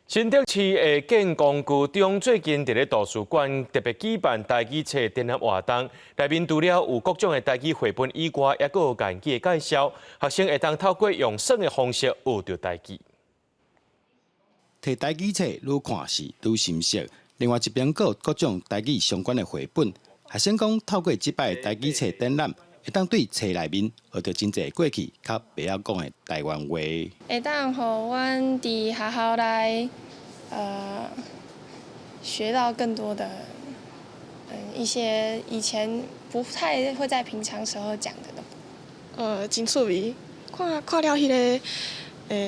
新竹市的建功高中最近佇咧圖書館特別舉辦台語冊展覽活動，內面除了有各種的台語繪本以外，猶閣有言語的介紹，學生會當透過用耍的方式學著台語。提台語冊愈看是愈深熟，另外一邊閣有各種台語相關的繪本，學生講透過這擺台語冊展覽，會當對冊內面學著真濟過去較袂曉講的台灣話。會當予阮佇學校內，學到更多的，一些以前不太會在平常時候講的。真趣味，看看了彼个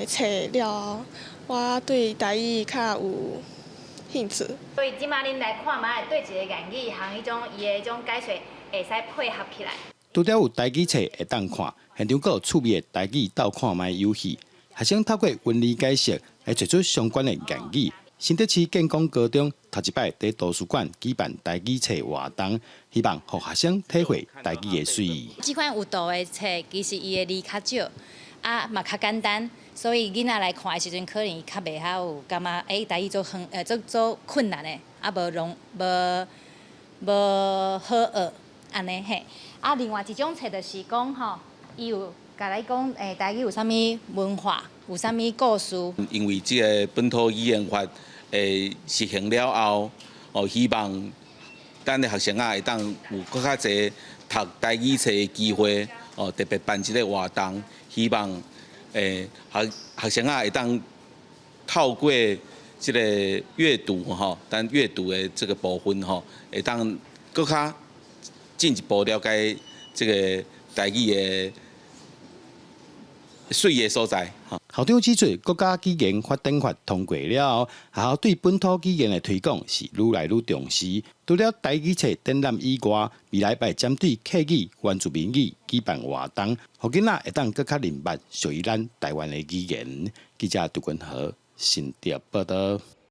冊了後，我對台語較有興趣。所以這馬恁來看覓，對一个言語和彼種伊的彼種解說會使配合起來。除了有台語冊會當看，現場閣有趣味的台語鬥看覓遊戲，學生透過文字解釋來揣出相關的言語。新竹市建功高中頭一擺佇圖書館舉辦台語冊活動，希望予學生體會台語的媠。這款有圖的冊，其實伊的字較少，啊嘛較簡單，所以囡仔來看的時陣，可能伊較袂曉有感覺，欸，台語足遠，足足困難的，啊無容無無好學，按呢嘿。啊，另外一種冊就是講吼，伊有共你講，台語有啥物文化，有啥物故事。因為這个本土語言法的實行了後，哦，希望咱的學生仔會當有閣較濟讀台語冊的機會，哦，特別辦這个活動，希望學學生仔會當透過這个閱讀吼，咱閱讀的這个部分吼，會當閣較進一步了解這个台語的媠的所在。校長指出，國家語言發展法通過了後，學校對本土語言的推廣是愈來愈重視。除了台語冊展覽以外，未來會針對客語、原住民語舉辦活動，予囡仔會當閣較認捌屬於咱台灣的語言。記者杜君和新竹報導。